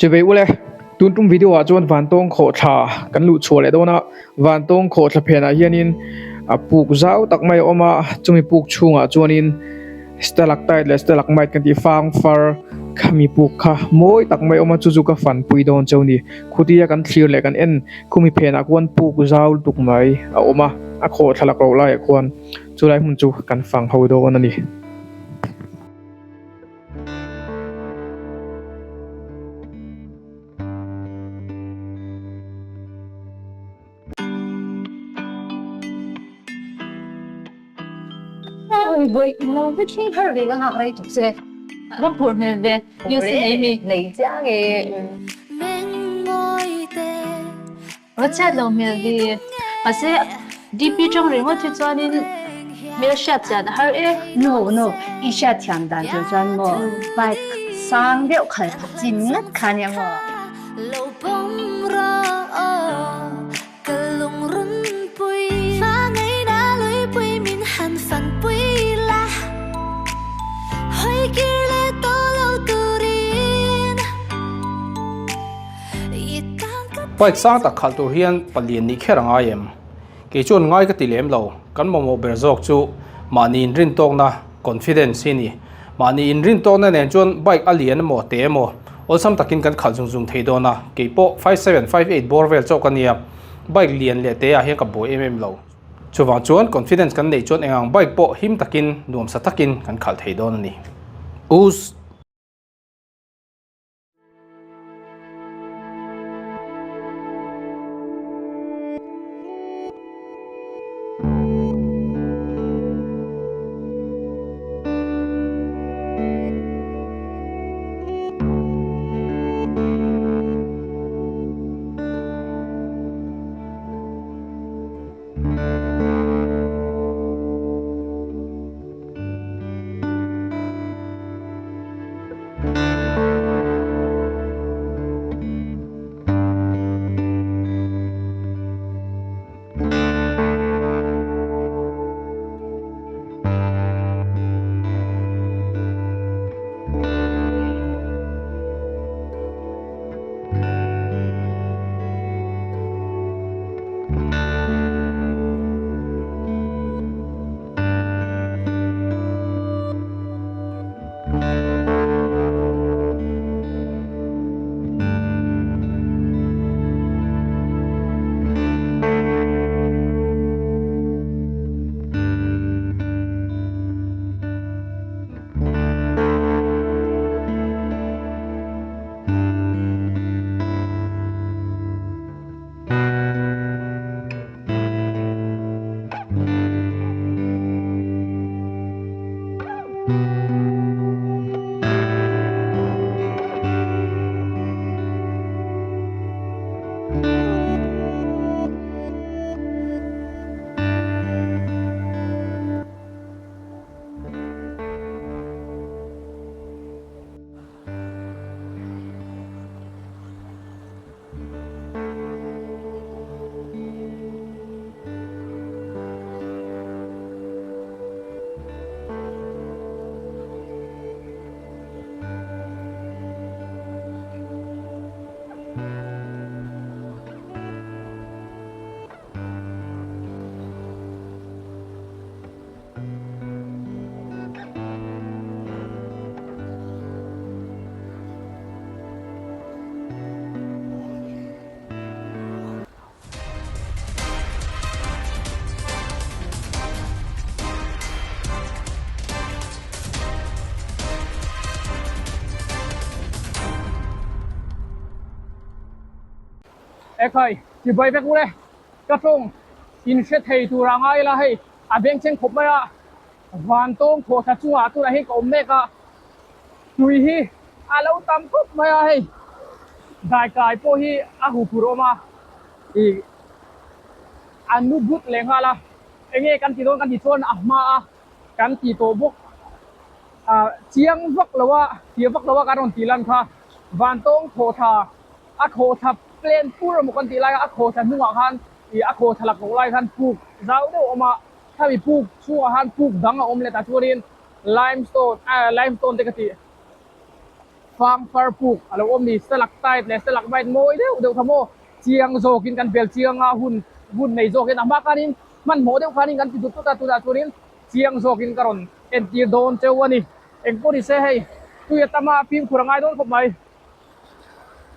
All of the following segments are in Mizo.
Chuvei ule, tun tum video ah chuan Vantawng khawhthla kan luh chhuah leh dawn a, Vantawng khawhthla phenah hianin a puk zau tak mai a awm a, chumi puk chhungah chuanin stalactite leh stalagmite kan tih fang far khami puk kha mawi tak mai a awm a, chu chu ka fanpui dawn cheu a ni. Khutia kan thlir leh kan en khumi phenah khuan puk zau lutuk mai a awm a, a khawhthla lak loh laiah khuan chulai hmun chu kan fang ho dawn a ni. Va chhiat lo hmel hi. Mahse DP tang ringawt hi chuanin hmel hriat chian a har e. No no, i hriat thiam dan tur chuan maw bike sang deuh khal phak chi ngat kha nia maw. Bike sang tak khalh tur hian palian nih kher a ngai em? Kei chuan ngai ka ti lem lo, kan mamawh ber zawk chu mahni inrintawkna, confidence, hi a ni. Mahni inrintawkna nen chuan bike a lian emaw te emaw awlsam takin kan khalh zung zung thei dawn a, kei pawh 5758 bawr vel chauh ka nia, bike lian leh te ah hian ka buai em em lo. Chuvang chuan confidence kan neih chuan engang bike pawh him takin nuamsa takin kan khalh thei dawn a ni. Us. Ekhai, chibai vek ule, ka tawng in hre thei tur a ngai la hei, a bengchheng khawp mai a, van tawng thawhthla chungah tunah hian ka awm mek a, tui hi a lo tam khawp mai a hei, daikai pawh hi a huphurh awm a, ih a nu but leh nghal a, enge kan ti dawn kan ti chuan a hma a kan ti tawh bawk ah chiang vak lo a, tia vak lo a kan rawn tih lan kha van tawng thawhthla a thawhthla plan pur emaw kan tih lai a, a thawhthla hnungah khan ih a thawhthla lak loh lai khan puk zau deuh a awm a, khami puk chhungah khan puk dang a awm leh ta chuanin limestone ah limestone te ka tih. Fangfar puk a lo awm ni, stalactite leh stalagmite mawi deuh deuh kha maw chiang zawkin kan bel chiang a, hun hun nei zawkin a hma khanin hmanhmawh deuh khanin kan ti dut dut a, tunah chuanin chiang zawkin ka rawn entir dawn cheu a ni. Engpawh ni se hei tui a tam a, fimkhur a ngai dawn khawp mai.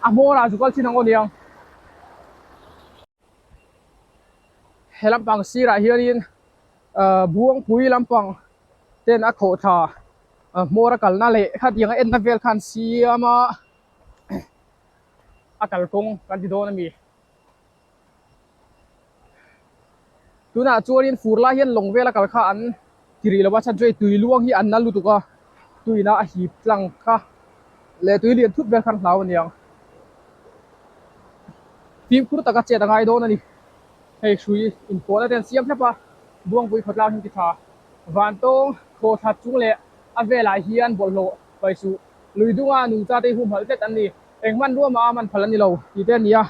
A hmawrah zu kal chin ang aw niang. He lampang sirah hianin Buangpui lampang ten a khawh thla hmawr a kalna leh khatiang a enna vel khan siam a a kalkawng kan ti dawn a mi. Tunah chuanin fur lai hian lawng vel a kal kha an ti rih lo a chhan chu hei tui luang hi an nal lutuk a tuina a hip tlang kha leh tui lian thut vel khan hlau a niang. Fimkhur taka chet a ngai dawn a ni. Hei hrui inpawhna te an siam thlap a, Buangpui khawtlang hi ti tha. Vantawng khawthla chung leh a velah hian bawlhhlawh pai suh. Lui dunga nungcha te hi humhalh tlat an ni. Eng hmanrua mah a man phal an ni lo tih te a ni a,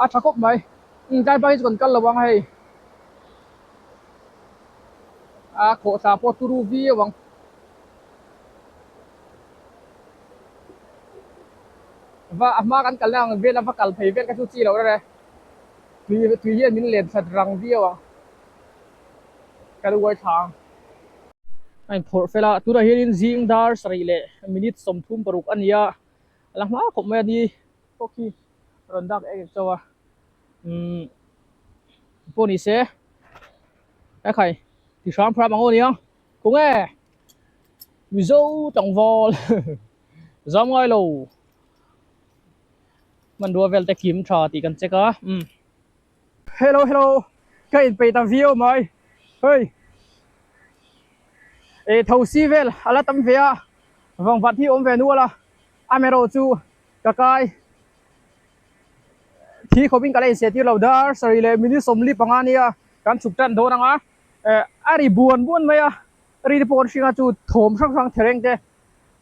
a tha khawp mai. Tlai bak hi chu kan kal lo ang hei. A khawhthla pawh turu viau ang. Va a hma kan kalna ang vel a va kal phei vel kha chu chi loh rere. Tui tui hian min len that rang viau ang. Ka lu uai thla ang. A inphawrh fel a, tunah hianin zing dar sarih leh minute 36 a ni a, a la hma khawp mai a ni pawh khi rawn dak ek ek chauh a, umm pawh ni se e khai ti hram hram ang aw nia khawnge Mizo tlangval zam ngai lo hmanrua vel te kim tha tih kan check a umm. Hello hello ka inpeih ta viau mai hei eh thosi vel a la tam ve a vangvat hi awm ve nual a amaherawh chu ka kai thi khawpin ka la insiah tir lo dar sarih leh minute 45 ania kan chhuk tan dawn ang a eh a ri buan buan mai a ri te pawh an hring a chu thawm hrang hrang thereng te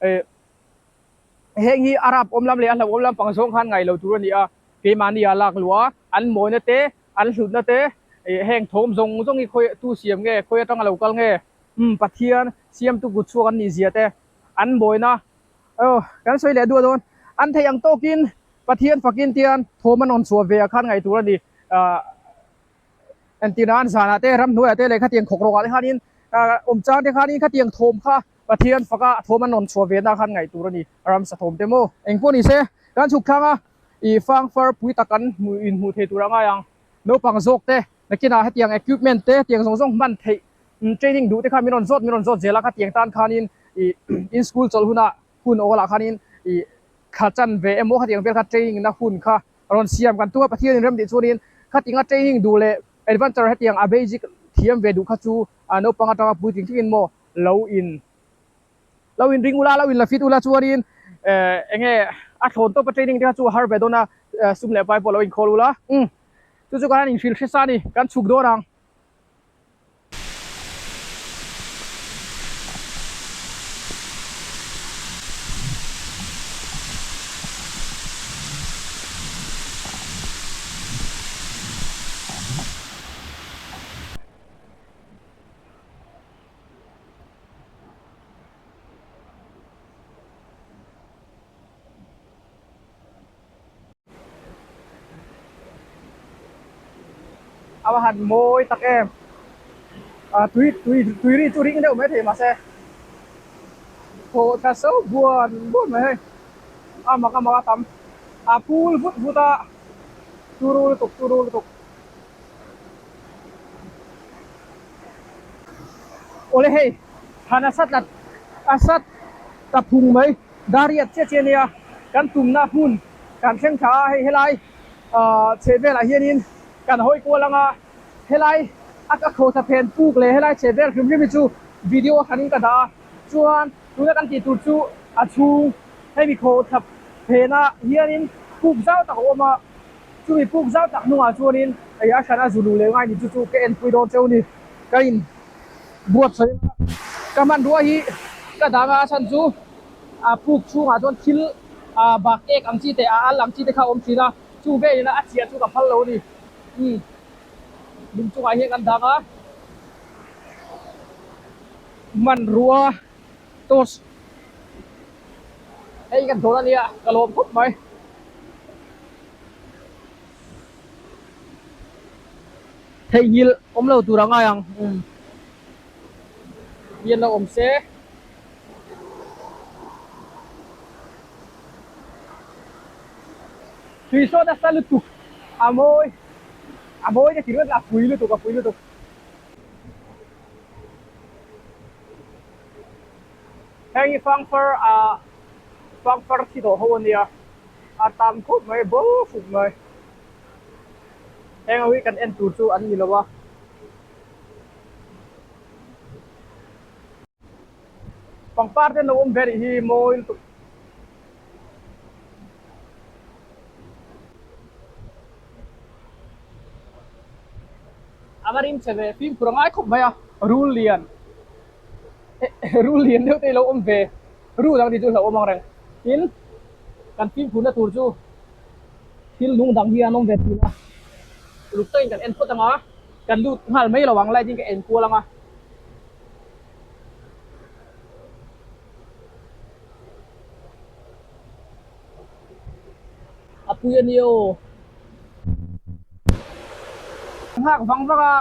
eh heng hi a rap awm lam leh a hlauhawm lampang zawng khan ngaih lo tur a ni a. Keimahni a lak luh a, an mawina te, an hlutna te, heng thawm zawng zawng hi khawi tu siam nge, khawi atanga lo kal nge, umm Pathian siamtu kut chhuak an nih zia te, an mawina, aw kan sawi leh duah dawn, an theih ang tawkin Pathian fakin tian thawm an rawn chhuah ve ah khan ngaih tur a ni. Ahh entir nan zanah te, ramhnuaiah te leh khatiang khawk rawkah te khanin awm chang te khanin khatiang thawm kha Pathian faka thawm an rawn chhuah ve na khan ngaih tur a ni. Ramsa thawm te maw? Engpawh ni se, kan chhuk thlang a. Ih fang far pui tak kan hmuh in hmuh thei tur a ngai ang. Naupang zawk te nakinah hetiang equipment te hetiang zawng zawng hman theih training duh te kha min rawn zawt min rawn zawt zel a khatiang tan khanin ih in school chawlh hunah hun awlah khanin ih thla chan ve emaw khatiang vel kha training na hun kha rawn siam kan tum a Pathianin rem tih chuanin khatinga training duh leh adventure hetiang a basic thiam ve duh kha chu naupang atanga puitling thlengin maw lo in Lo in ring ula, lo in la fit ula chuanin eh enge a thlawn tawpa training te kha chu a har ve dawn a, sum leh pai pawh lo inkhawl ula. Umm chu chu kan inhrilh hre sa a ni, kan chhuk dawn ang. A va han mawi tak em ah tui tui tui ri chu ring deuh mai thei mahse thaw thla so buan buan mai hei a mak a mak a tam a phul vut vut a turu lutuk turu lutuk. Awle hei han a sat lat a sat ta phung mai dariat chiah chiah ania kan tumna hmun kan thleng thla a hei helai ahh chheh velah hianin kan hawi kual anga helai a ka kho thla phen puk leh helai chheh vel hrim hrim hi chu video a hranin ka dah a chuan tuna kan tih tur chu a chhung hemi kho thla phenah hianin puk zau tak a awm a. Chumi puk zau tak hnungah chuanin hei a hran a zu luh leh ngai ni chu chu ka enpui dawn cheu ni. Ka in buatsaih a, ka hmanrua hi ka dang a, a chhan chu a puk chhungah chuan thil a bak ek ang chi te a al ang chi te kha a awm thin a, chu velin a chiah chu ka phal lo a ni. Umm lung chungah hian kan dang a, hmanrua torch. Hei kan dawn a nia ka lawm khawp mai. Theihnghilh awm lo tur a ngai ang umm hian lo awm se. Tui saw nasa lutuk a mawi a mawi ka ti ringawt a pui lutuk a pui lutuk. Heng hi fangfar ah fangfar thi tawh ho a nia a tam khawp mai bo fuk mai heng ho hi kan en tur chu an ni lo a. Pangpar te an lo awm ve rih hi mawi lutuk. A va rim che ve fimkhur a ngai khawp mai a rul lian rul lian deuh te ilo awm ve rul ang tih chu hlauhawm ang reng tin kan fimkhurna tur chu thil nung dang hi an awm ve thin a uluk takin kan en phawt ang a kan lut nghal mai lo ang light in ka en kual ang a. A pui a nia aw. Nghak vang vang a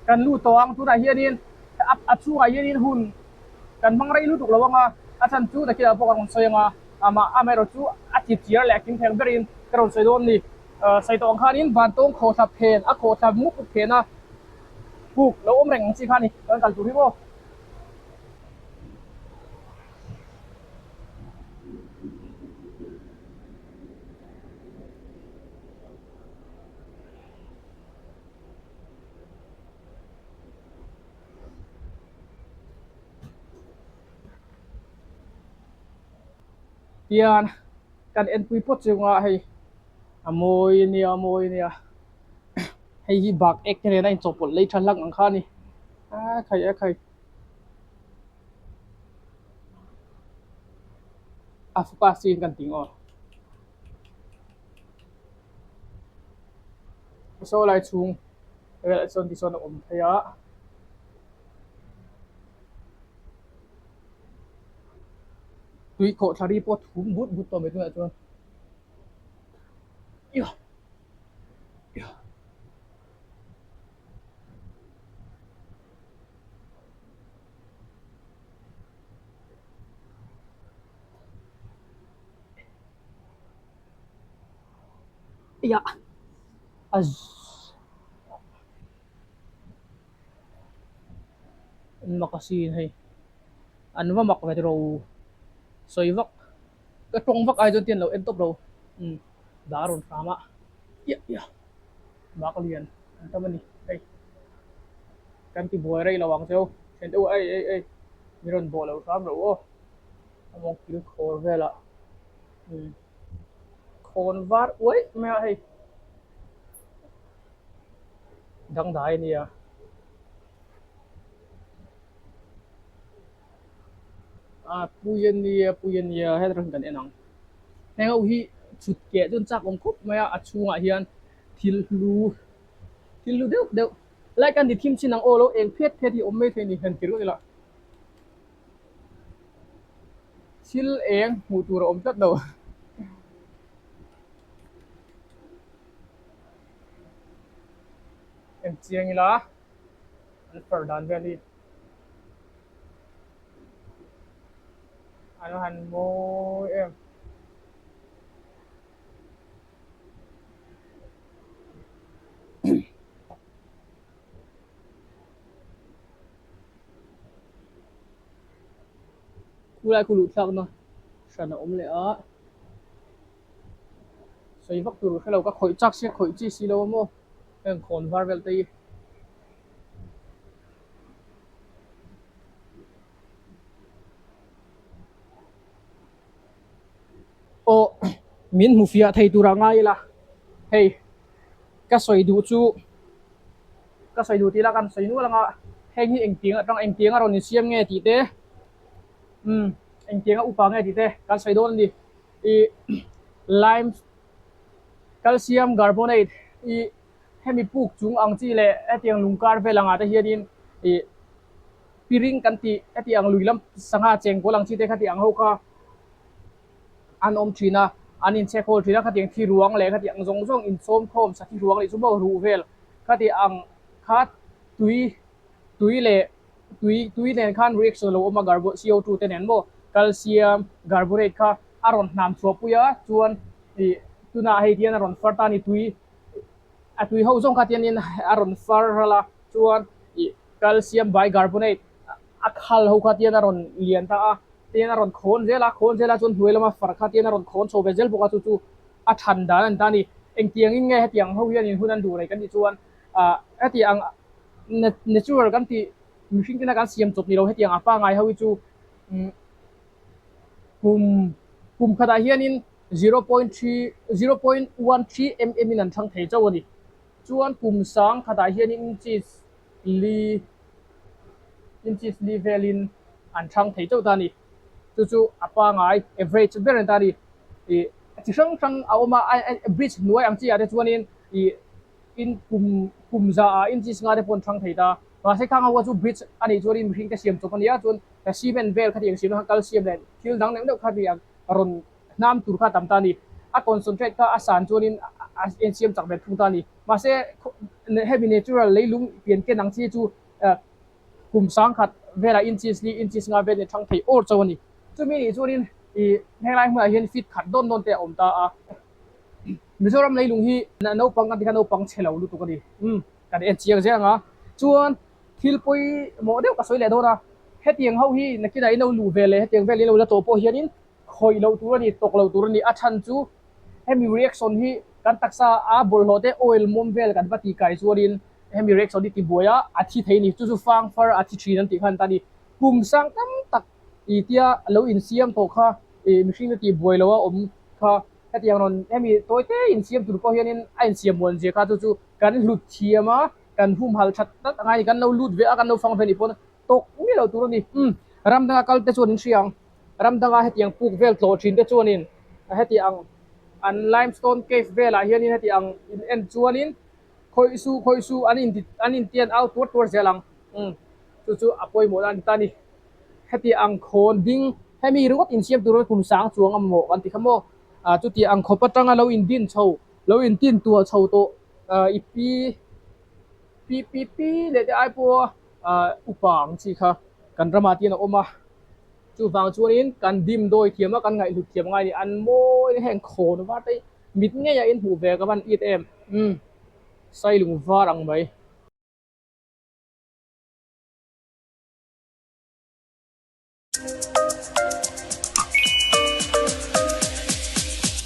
kan lut tawh ang tunah hianin a chhungah hianin hun kan hmang rei lutuk lo ang a, a chhan chu nakinah pawh ka rawn sawi ang a, amah amaherawh chu a ti chiar leh a kim theng berin ka rawn sawi dawn a ni. Sawi tawh ang khanin vantawng khawhthla phen a khawhthla mup up phen a puk lo awm reng ang chi kha a ni kan kal tur hi maw. Tian kan enpui phawt chunga hei a mawi a nia a mawi a nia hei hi bak ek te nena inchawhpawlh lei tha hlak ang kha a ni a khai a khai. A focus chiin kan ting aw. Saw lai chhung velah chuan tichuan a awm thei a. Tui khawh thla ri pawh thum but but tawh mai tunah chuan. Ia an mak asin hei an va mak ve tiraw sawi vak ka tawng vak ai chuan ti an lo en tawp lo umm dah a rawn hram a ia ia bak lian an tam a ni hei kan ti buai rei lo ang cheu then deuh ei ei ei mi rawn bawh lo hram rawh u aw a mawng kil khawr velah umm khawn var uai mai a hei dangdai a nia. A pui a nia pui a nia helai rawng hi kan en ang heng ho hi chhut keh chu an chak awm khawp mai a a chhungah hian thil hlu thil hlu deuh deuh lai kan ti thim chin ang aw lo eng phet phet hi a awm maithei a ni han ti ringawt ila thil eng hmuh tur a awm tlat lo. En chiang ila an far dan vel hi. An han mawi em. Khulai khu luh thlakna hran a awm leh a. Sawi vak tur hrelo ka khawih chak sia khawih chi si lo a maw heng khawn var vel te hi. Aw min hmu fiah thei tur a ngai ila hei ka sawi duh chu ka sawi duh tih ila kan sawi nual anga heng hi engtiang atang engtiang a rawn insiam nge tih te umm engtiang a upa nge tih te kan sawi dawn a ni ih lime calcium carbonate ih hemi puk chung ang chi leh hetiang lung kar vel angah te hianin ih piring kan tih hetiang lui lam sangha cheng kawl ang chi te kha tih ang ho kha. an awm thin a, an inchhek hawl thin a, khatiang thi ruang leh khatiang zawng zawng insawm khawm sa thi ruang leh chu maw ruh vel khati ang kha tui tui leh tui tui nen khan reaction a lo awm a garbo CO2 te nen maw calcium carbonate kha a rawn hnam chhuah pui a chuan ih tunah hei hian a rawn far ta a ni tui a tui ho zawng kha tiangin a rawn far ral a chuan ih calcium bicarbonate a khal ho kha tian a rawn lian ta a tian a rawn khawn zel a khawn zel a chuan hnuai lama far kha tian a rawn khawn chho ve zel bawk a chu chu a than dan a ni ta a ni engtiangin nge hetiang ho hian in hun an duh rei kan tih chuan ah hetiang natural kan tih mihring tena kan siam chawp ni lo hetiang a pangai ho hi chu umm kum kum khatah hianin 0.3 0.13 mm in an thang thei chauh a ni chuan kum sang khatah hianin inches li inches li velin an thang thei chauh ta a ni chu chu a pangai average ber a ni ta a ni ih chi hrang hrang a awm a bridge hnuai ang chi ah te chuanin ih in kum kum za ah inches nga te pawh an thang thei ta mahse khang ho chu bridge a nih chuanin mihring te siam chawp a nia chuan cement vel khatiang siamna kha calcium leh thil dang deuh deuh kha nia rawn hnam tur kha a tam ta a ni a concentrate kha a san chuanin a insiam chak ve thung ta a ni mahse hemi natural leilung pian ken ang chi chu kum sangkhat velah inches li inches nga vel in a thang thei awr chauh a ni chumi nih chuanin ih helai hmunah hian feet khat dawn dawn te a awm ta a. Mizoram leilung hi naupang kan ti kha naupang chhe lo lutuk a ni. Umm kan en chiang zel ang a. Chuan thil pawimawh deuh ka sawi leh dawn a, hetiang ho hi nakinah in lo luh ve leh hetiang vel in lo la tawh pawh hianin khawih loh tur a ni, tawk loh tur a ni. A chhan chu hemi reaction hi kan taksa a bawlhhlawh te oil mawm vel kan va tih kai chuanin hemi reaction hi tibuai a, a thi thei a ni. Chu chu fang far a thi thin an tih khan ta a ni. Kum sang tam tak i tia lo insiam tawh kha ih mihring na tihbuai loh a awm kha. Hetiang rawn hemi tawi te insiam tur pawh hianin a insiam muan zia kha chu chu kan hlut thiam a, kan humhal that tlat a ngai a ni. Kan lo lut ve a, kan lo fang ve anih pawn tawk miah lo tur a ni. Umm ram danga kal te chuan in hria ang, ram danga hetiang puk vel tlawh thin te chuanin heti ang an limestone cave velah hianin heti ang in en chuanin khawih suh khawih suh an inti an intian au tuar tuar zel ang. Umm chu chu a pawimawh na a ni ta a ni. Heti ang khawn ding hemi ringawt insiam tur kum sang chuang a mamawh kan ti kha maw? Ah chuti ang khawp atanga lo indin chho, lo intin tuah chho tawh ah i pi pi pi pi leh te ai pawha ah upa ang chi kha kan ramah te hian a awm a. Chuvang chuanin kan dim dawi thiam a, kan ngaihhlut thiam ngai a ni. An mawi heng khawn var te hi mit ngeiah in hmuh ve ka van it em? Umm sailung var ang mai.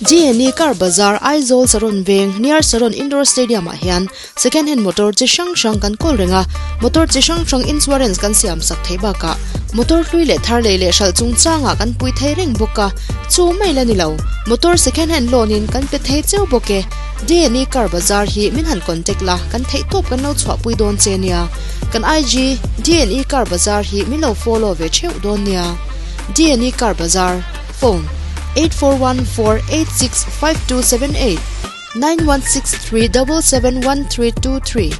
GNE Car Bazar Aizawl Saron Veng near Saron Indoor Stadium ah hian second hand motor chi hrang hrang kan kawl reng a, motor chi hrang hrang insurance kan siam sak theih bakah motor hlui leh thar lei leh hralh chungchangah kan pui thei reng bawk a, chu mai la ni lo, motor second hand loan in kan pe thei cheu bawk e. DNE Car Bazar hi min han contact la, kan theih tawp kan lo chhuahpui dawn che nia. Kan IG DNE Car Bazar hi min lo follow ve theuh dawn nia. DNE Car Bazar, Phone, 8414865278, 9163771323.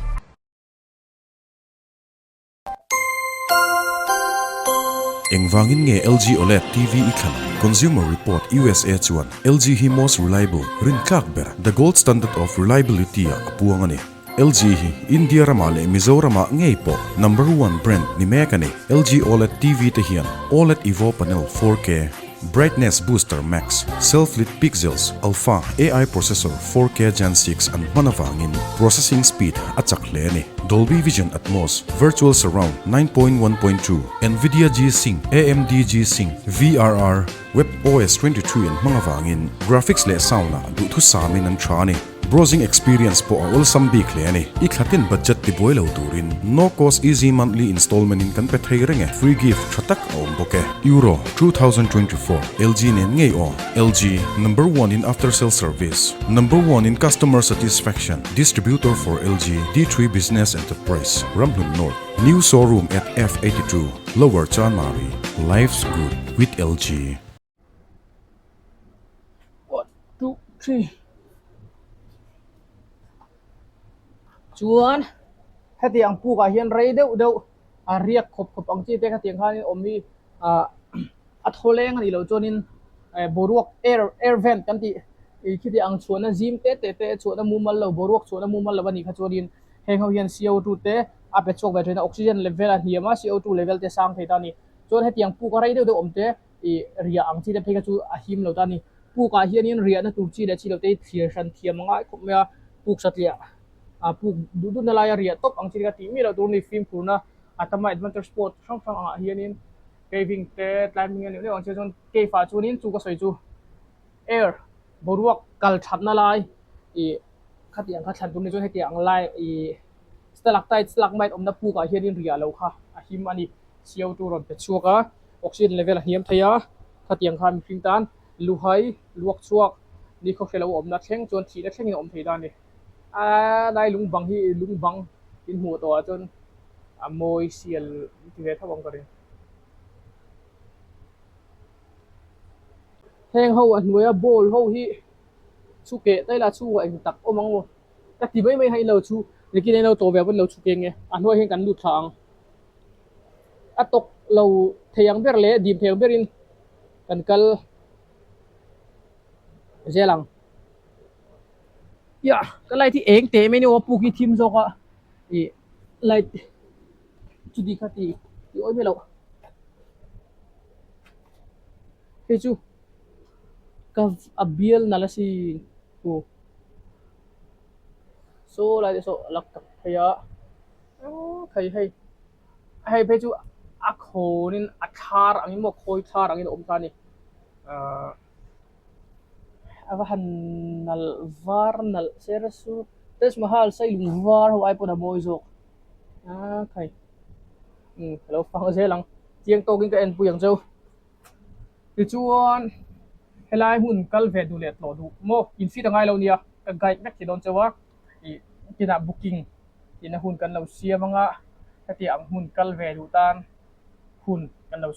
Engvangin nge LG OLED TV i thlan ang? Consumer Report usa chuan LG hi most reliable, rintlak ber, the gold standard of reliability ah a puang a ni. LG hi India ramah leh Mizoramah ngei pawh number one brand ni mek a ni. LG OLED TV te hian OLED Evo panel 4K, Brightness Booster Max, Self-Lit Pixels, Alpha AI Processor 4K Gen 6 an hman avangin processing speed a chak hle a ni. Dolby Vision Atmos, Virtual Surround 9.1.2, Nvidia G-Sync, AMD G-Sync, VRR, WebOS 23 an hmang avangin graphics leh sound-ah duhthusamin an tha a ni. Browsing experience pawh a awlsam bik hle a ni. I thlatin budget ti buai lo turin no cost easy monthly installment in kan pe thei reng e. Free gift tha tak a awm bawk e. Euro 2024 LG nen ngei aw. LG, number one in after sale service, number one in customer satisfaction, distributor for LG, D3 Business Enterprise, Ramhlun North, new showroom at F82, Lower Chanmari. Life's good with LG. One, two, three. Chuan heti ang pukah hian rei deuh deuh a riak khawp khawp ang chi te khatiang khanin awm hi ah a thaw leng a nih loh chuanin Boruak air air vent kan tih ih khiti ang chhuahna zim te te te chhuahna mumal lo boruak chhuahna mumal lo a nih kha chuanin heng ho hian CO2 te a pe chhuak ve thin a oxygen level a hniam a CO2 level te sang thei ta a ni. Chuan hetiang puk a rei deuh deuh awm te ih riah ang chi te phei kha chu a him lo ta a ni. Puk ah hianin riahna tur chi leh chi lo te hi thlir hran thiam a ngai khawp mai a puk satliah ah puk duh duhna laia riah tawp ang chi te kha tih miah loh tur a ni fimkhurna a tam a adventure sport hrang hrang angah hianin caving te climbing a nih neuh ang chiah chuan cave ah chuanin chu ka sawi chu air boruak kal thatna lai ih khatiang kha thlan tur ni chuan hetiang ang lai ih stalactite stalagmite awmna puk ah hianin riah loh kha a him a ni CO2 rawn pe chhuak a oxygen level a hniam thei a khatiang khan mihring tan luhai luak chhuak ni khawhre lo awmna thleng chuan thihna thlengin a awm thei ta a ni a lai lung bang hi lung bang in hmuh tawh ah chuan a mawi sial ti ve tho ang ka ring. Heng ho a hnuaia ball ho hi chu keh daih la chhungah eng tak awm ang maw ka ti mai mai hailo chu nikin a inlo tawh ve pawn lo chhuk eng e a hnuaiah hian kan lut thla ang a tawk lo thei ang ber leh dim thei ang berin kan kal zel ang yah ka light hi eng teh mai ni aw puk hi thim zawk a ih light chuti kha ti ti awih mai loh. Hei chu ka a bial nalh asin aw saw lai te saw a lak tak phei a khai hei hei phei chu a khawn in a thlar ang in maw khawi thlar ang in a awm ta a ni ahh a va han nalh var nalh ser sur Taj Mahal sailung var ho ai pawn a mawi zawk a khai. Umm ka lo fang zel ang chiang tawkin ka enpui ang cheu tichuan helai hmun kal ve duh leh tlawh duh maw in fit a ngai lo nia ka guide vek thei dawn cheu a ih kinah booking tihna hun kan lo siam anga hetiang ang hmun kal ve duh tan hun kan lo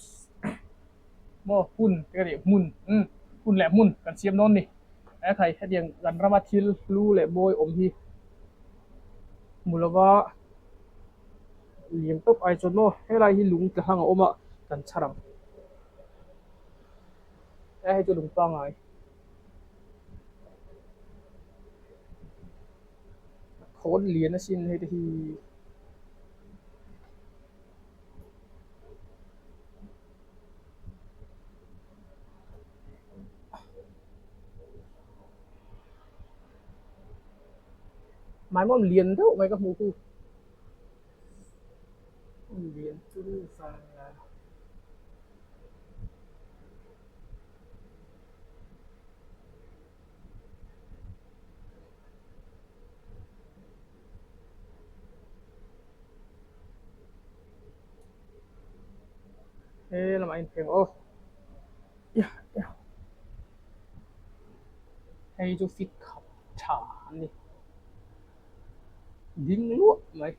maw hun te ka tih hmun umm hun leh hmun kan siam dawn ni he khai hetiang kan rama thil hlu leh mawi awm hi hmu lova. Liam tawp ai chuan maw helai hi lung tla hang a awm a kan chhar ang e hei chu lung pangai khawn lian asin hei te hi. Maimawm lian deuh mai ka hmuh khu. Lian chu vang la. He lamah a inpheng aw. Hei chu fit khap tha an ni. Ding luah mai.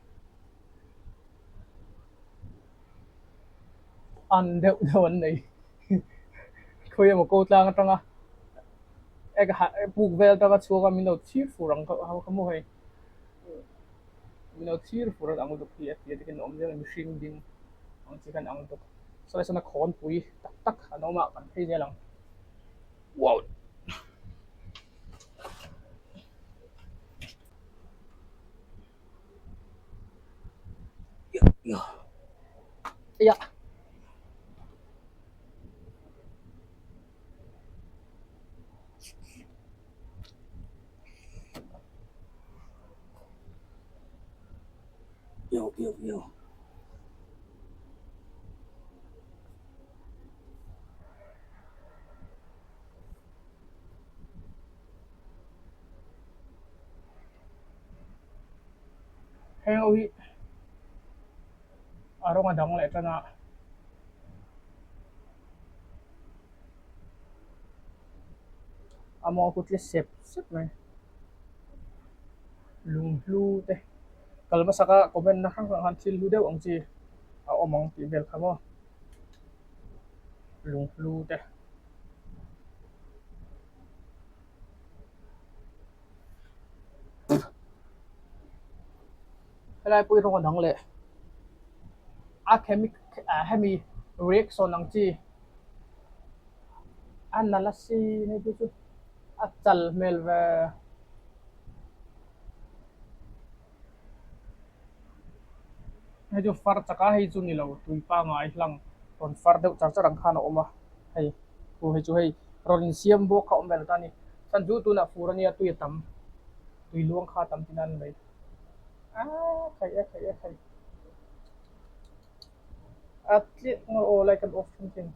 An deuh deuh an nei. Khawi emaw ko tlang atanga ek puk vel atanga chhuak a min lo thlir fur ang kha maw hei. Min lo thlir fur ang lutuk hi a tia takin a awm zel a mihring ding ang chi khan ang lutuk. Sawi sawn a khawnpui tak tak an awm a kan phei zel ang. Wow! Ya. Yo, yo, yo. Heng ho hi a rawng a dang leh tan a. A maw kut tle sep sep mai. Lunghlu te kal hmasak a comment na hrang hrang khan thil hlu deuh ang chi a awm ang tih vel kha maw. Lunghlu te. Helai pawh hi rawng a dang leh a chemic ah hemi reaction ang chi. A nalh a sin hei chu chu a chal hmel ve. Hei chu far chak a hei chu ni lo tui pangai hlang rawn far deuh char char ang khan a awm a hei thu hei chu hei rawn insiam bawk kha a awm ve lo ta a ni chhan chu tunah fur ania tui a tam tui luang kha a tam tihna a ni mai aaa khaih e khaih e khaih a tliah ngaw aw lai kan off thin thin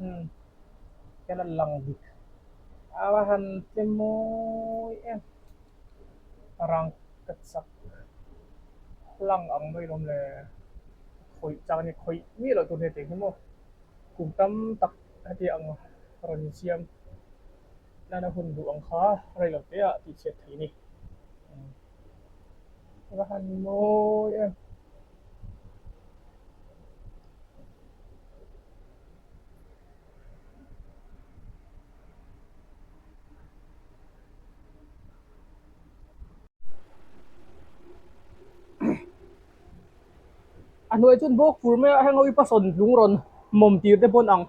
umm hian a lang dik a va han tle mawi em. Rang ka chak hlang ang mai lawm le khawih chak a ni khawih miah loh tur hi a tih hi maw kum tam tak heti ang rawn insiam nana hun duh ang kha rei lo te ah tih chhiat thei a ni va han mawi em. A hnuai chuan bawk fur mai a heng ho hi pasawn lung rawn mawm tir te pawn ang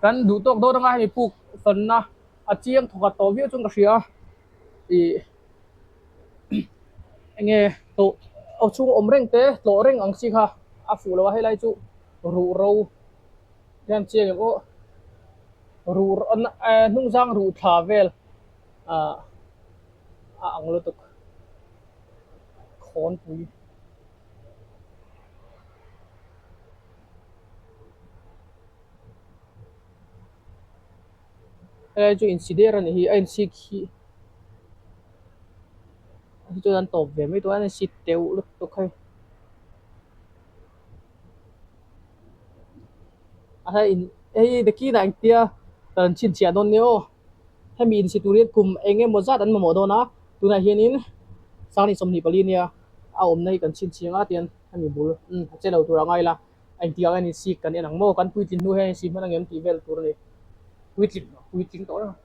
kan duh tawk dawn anga hemi puk sawnna a chiang thawkhat tawh viau chuan ka hria a ih enge tawh aw chhung awm reng te tlawh reng ang chi kha a fuh lo a helai chu ruh ro hian chiang em aw ruh hnung zang ruh thla vel. ah a ang lutuk khawnpui helai chu insi der a nih hi a insi khi hi chuan an tawp ve mai tawh a an insi teuh lutuk hei a hei hei nakinah engtia kan chhinchhiah dawn nia aw. Hemi insi tur hian kum eng emaw zat an mamawh dawn a, tunah hianin Sangni 24 nia a awmna hi kan chhinchhiang a tian hemi bul umm a che lo tur a ngai la, engtikah nge ni sik kan en ang maw, kan puitlin hnu hian insi hman ang em tih vel tur a ni, puitlin puitling tawh reng a.